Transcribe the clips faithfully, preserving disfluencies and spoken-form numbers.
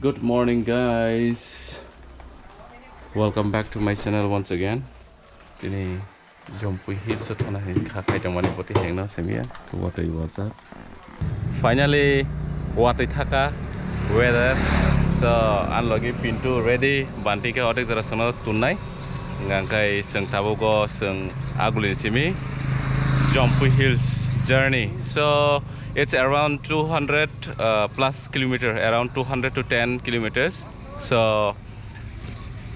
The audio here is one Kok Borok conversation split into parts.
Good morning, guys. Welcome back to my channel once again. Tini Jampui Hills o thana hin kha khai tongmani boti hengno semia. Watui wajak. Finally, watui thaka weather. So, ang logi Pintu ready. Banti khe otek jora sono tunai. Hingkha khe chwng tabuk o chwng agulini simi Jampui Hills journey. So, it's around two hundred, uh, plus kilometer, around two hundred to ten kilometers. So,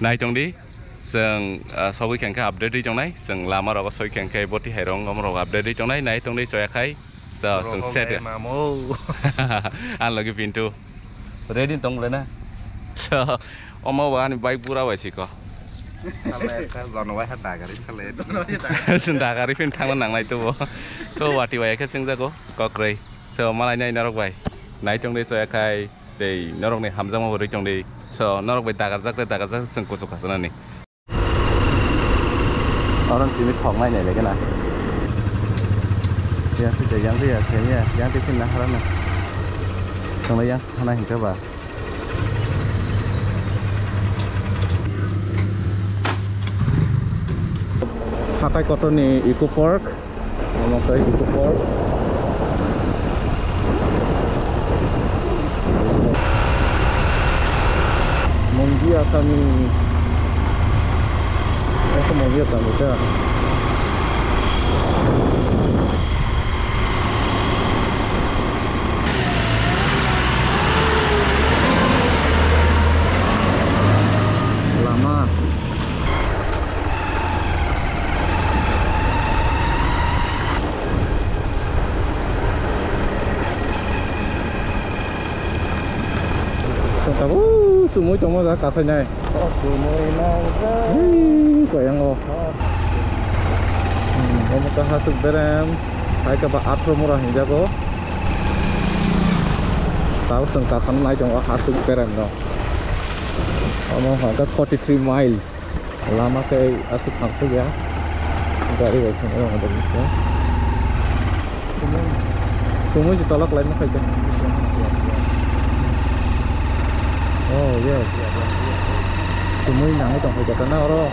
nai tong di, chwng, uh, sogwi khe hwnkhe update ri tongnai, chwng lama rogo soi khe hwnkhe boti hai rong omo rok update ri tongnai, nai tong di choya khai. So, chwng set. Ang logi Pintu. Ready tong le na? So, omo ba ani bike pura bai siko. Chwng dagari phin thangna nangnai to bo. To wati bai khe chwng jago, kokroi. So, malai nai norok bai. Nai tong di choya khai. Tei norokni hamjakma bo rwi tong di. So, norok bai dagarjak tei dagarjak chwng kuchuk khasanani. Oro simi thok nai nai lagi na. Yang twi yang twi ya, yang twi phin na harana. Tong yang sana hingka ba. Hatai kotorni Eco Park. Omo khe Eco Park. Mongi asami. Eko mongi asami ta. Lama. Tabuk sumui tongma jaga kasainai. Oh, sumui nangjak. Hei, koyango. Oh. Hmm, omo kaha suk berem. Hai kaba athro mura hinjago. Tabuk chwng kasan nai tongo ha suk berem no. Omo hwnka forty three miles. Lama khe aswk thang thok ya. Gari bai thang rw. Sumui se tolok lai ma khaikhe. Oh, yes. Sumui nangwi tong khaikhe na oro.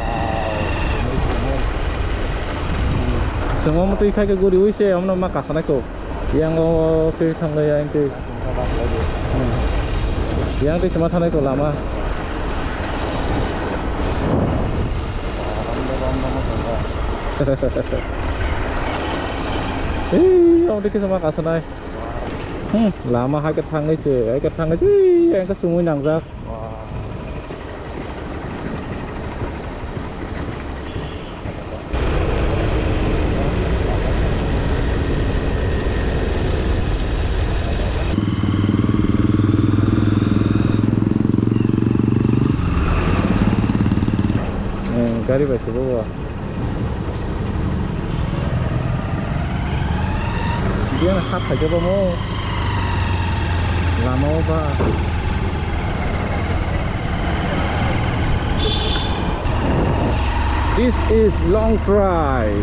Sumui twi khaikhe guriwi se omono ma kasanai kho. Yang o khe thanglai yang twi. Hmm. Yang twi sima thanai ko lama. Ei, yang twi sima kasanai. Hmm, lama hai khe thanglai se, hai khe thanglai se, yang khe sumui nangjak. Eh, gari bai se bo. Biyan hap khaikhe bomo lama o ba. This is Longtrai.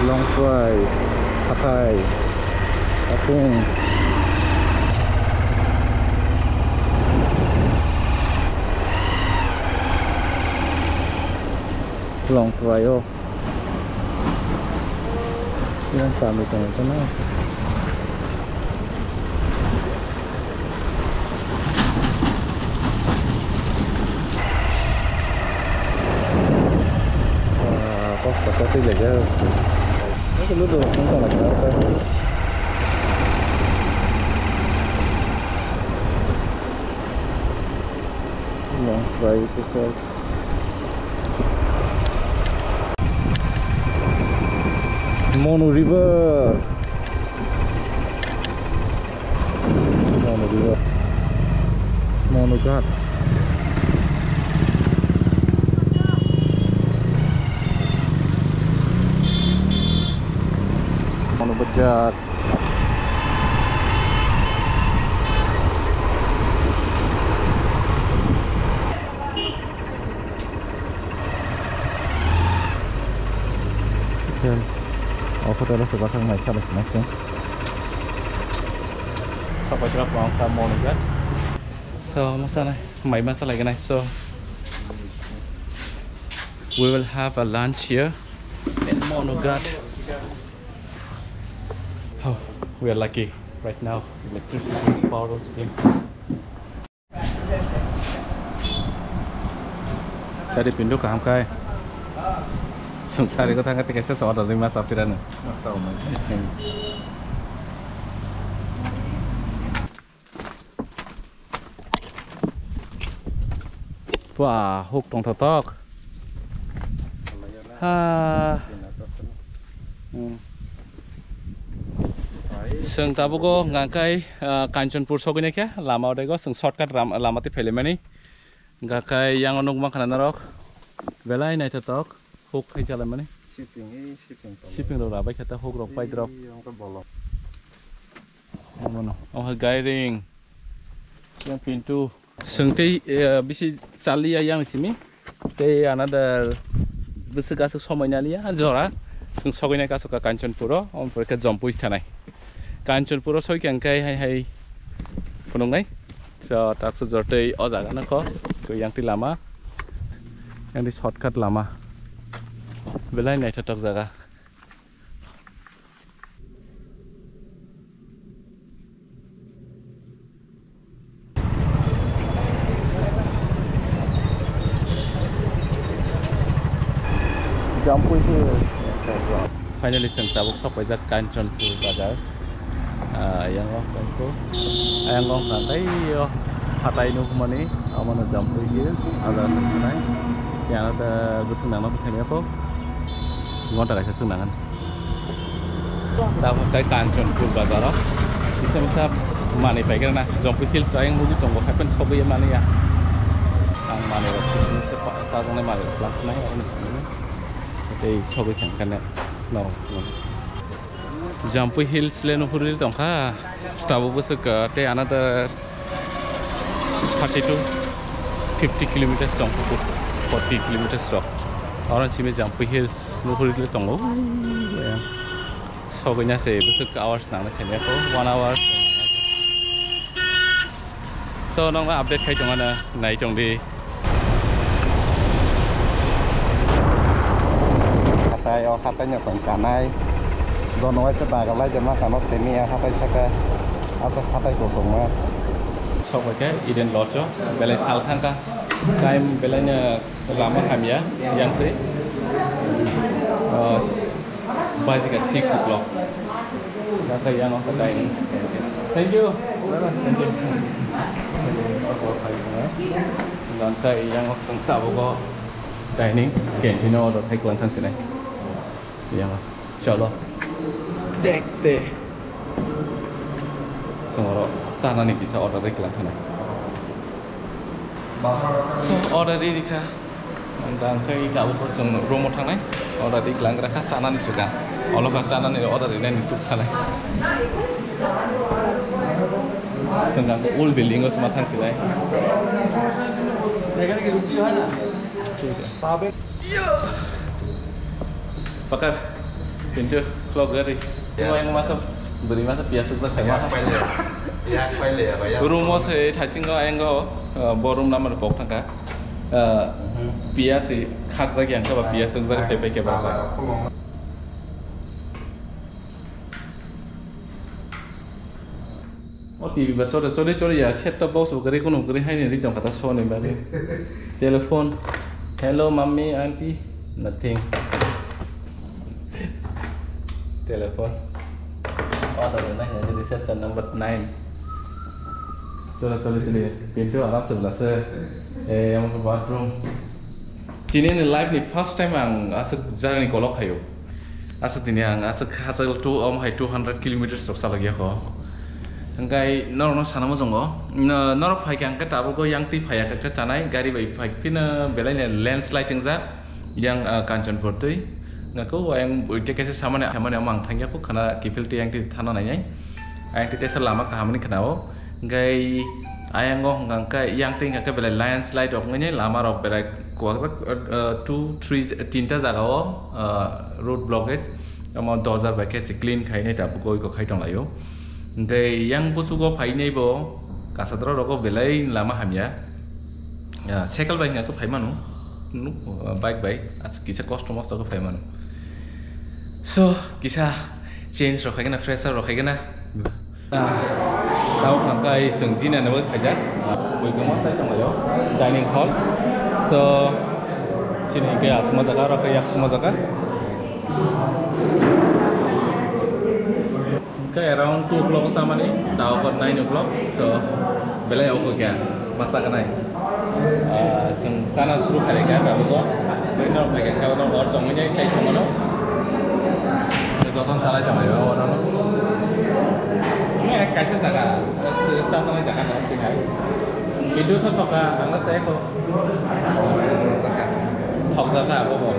Longtrai hathai. Apung. Longtrai o. Yang kami tong tong na. Ah, kok kok twi lejak. Aku lu do tong tong lagi apa? Longtrai itu kok. Monu River. Monu River. Monu Ghat. Monu Bajak. O photo rok se bathang nai kha, nai se. Sapai kra pang kha Monu Ghat. So, masana, mai masa lagi nai. So, we will have a lunch here in Monoghat. Oh, we are lucky right now. Electricity, power is being. Jadi pintu kaham kai. Sengsari ko tangka tiga sa order lima sapirana. Wah, huk tongthotok. Ha. Hmm. Chwng tabuk o hwnka khe, ah, Kanchanpur sogwi naikhe lama odego chwng shortcut ram-, lama twi phailaimani. Hwnka khe yang o nukmankha na norok belai naithotok huk khai chalaimani. Shipping, eh, shipping tong. Shipping rok rabai khe ta huk rok paidrop. Ei, ang khe bolong. Omono, omo hai gairing. Yang pintu. Chwng tei, eh, bisi chaliya yang simi. Tei another bwswk aswk somoi naliya jora. Chwng sogwinai kaso ka Kanchanpuro, omo pore khe Jompui thanai. Kanchanpuro soi khe hwnkhe hai hai phunuknai. So, taksa jortwi o jaga no kho. Koi yang twi lama. Yang twi shortcut lama. Belai naithotok jaga. Jampui Hill. Finally, chwng tabuk sokpaijak Kanchanpur bazar. Ah, yang o Kanchanpur. Yang o hwnka tei o hatai nukmani, omono Jampui Hills, ada nuknai. Yang ada bwswk nangno bwswk nangya kho. Gonta kaisa chwng nangan. Tabuk tei Kanchanpur bazaro kisa misa manwi paikrana, Jampui Hills ayang nugwi tongo, haiphano sogwi mani ya. Ang manwi rok sisini se pa-, chajaknai manwi rok langkhnai, aboni simi tei sogwi thangkhe norok. Jampui Hills le nuhurwi tongkha, tabuk bwswk, ah, tei another thirty to fifty kilometers tong, forty kilometers rok. Oro simi Jampui Hills nuhurwi le tongo. Sogwina se bwswk hours nangna simi ako, one hour. So, nokno update khai tongmano, nai tongdi. Hatai, o hatai no chwng kanai. Jono waisa dagalai de ma kano simi a hatai saka. Asa hatai kosong ma. Sok bai khe Eden Lodge o belai sal thangkha. Time belai no lama hamya, yang twi. O, Bajika six o'clock. Datai yang o katai. Thank you. Thank you. Datai yang o chwng tabuk o dining canteen o order khai kwlang thang sinai. Yang o. Chalo. Dekte. Chwng oro chanani kisa order khai kwlang thang nai. So, order ri kha. Ang tang khe tabuk chwng room o thangnai. Order ri kwlang gra kha chanani swkang. Olo kha chanani order rinani tuk thanai. Swkang old building o sma thang sinai. Pakar, pintu clock gari. Tumo yang masa, beri masa piasuk sak khai ma. Yak paile, yak paile ya, yak. Room o se thasingo ayango, uh, bo room number bok thangka. Uh, piasi khakjak yang kaba piasuk jak khai pai khe ba. O T V ba chole chole chole ya, set top box bo gari kono gari haini ri tong kata Sony ba. Telephone. Hello, mommy, auntie. Nothing. Telephone. Order na hai reception number nine. Chole chole chole. Pintu aram se bla se. Eh, yang bathroom. Tini ni life ni first time ang aswk journey kolok khayo. Aswk tini ang aswk hachal two, om hai two hundred kilometers rok chalok yakho. Hingkai norok no sana muchungo. No-, norok phai kha hingke tabuk o yang twi phai ya kha chanai gari bai phai phino belai ni landslide wngjak. Yang, ah, Kanchanpur twi. Ngako ayang uite kaisa samani, samani amang thangya ko khana kifil twi yang twi thana nainai. Ayang twi tesa lama kaham ni khana o. Hingkai ayang o hingka khe yang twi hingka khe belai landslide rok wngnai lama rok belai kuwak jak, eh, eh, two, three, tinta jaga o, eh, road blockage. Omo dojar bai khe se clean khainai tabuk o iko khai tonglaio. Hingkai yang buchugo phainai bo. Kasadra rogo belai lama hamya. Ah, cycle bai hwnka khe phai mano. Nu, ah, bike bai as kisa kosto mosto khe phai mano. So, kisa change rok khaigena, fresher rok khaigena. Ah, tao thangkha ai chwng dinner ni bagwi khaijak. Ah, bui kwma sai tonglaio, dining hall. So, chini hwnkhe aswkma jaga, aro khe yakswkma jaga. Hwnkhe around two o'clock o chamani, tao khe nine o'clock, so belai oko kya ma chakanai. Ah, chwng chana suru khaikha tabuk o. Bini nok phaikha khe bono hor tongmani sai thangmano. Jotono chalai tonglaio oro. Kaisa jaga, cha chanai jaga no tini hai. Video tho thokha, ang no chai kho. Thokjakha abo bo.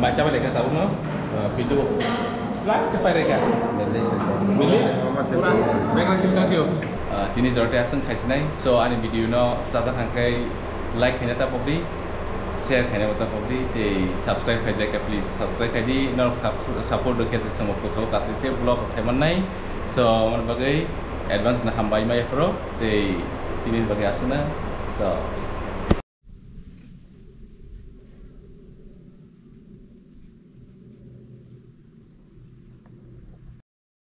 Mai chabai lekha tabuk no. Ah, video. Flat ke pai reka. Bili? Pura background sing tong sio. Ah, tini jorte aswng khaisinai. So, ani video no chajak hangkai like khaina ta pokdi, share khaina ta pokdi, tei subscribe khaijak khe please subscribe khaidi. Norok sub-, support rwkhe se chwngbo kuchuk kasik tei vlog rok khaimannai. So, aboni bagwi advance no hambai ma yaphuru tei tini bagwi aswkna. So,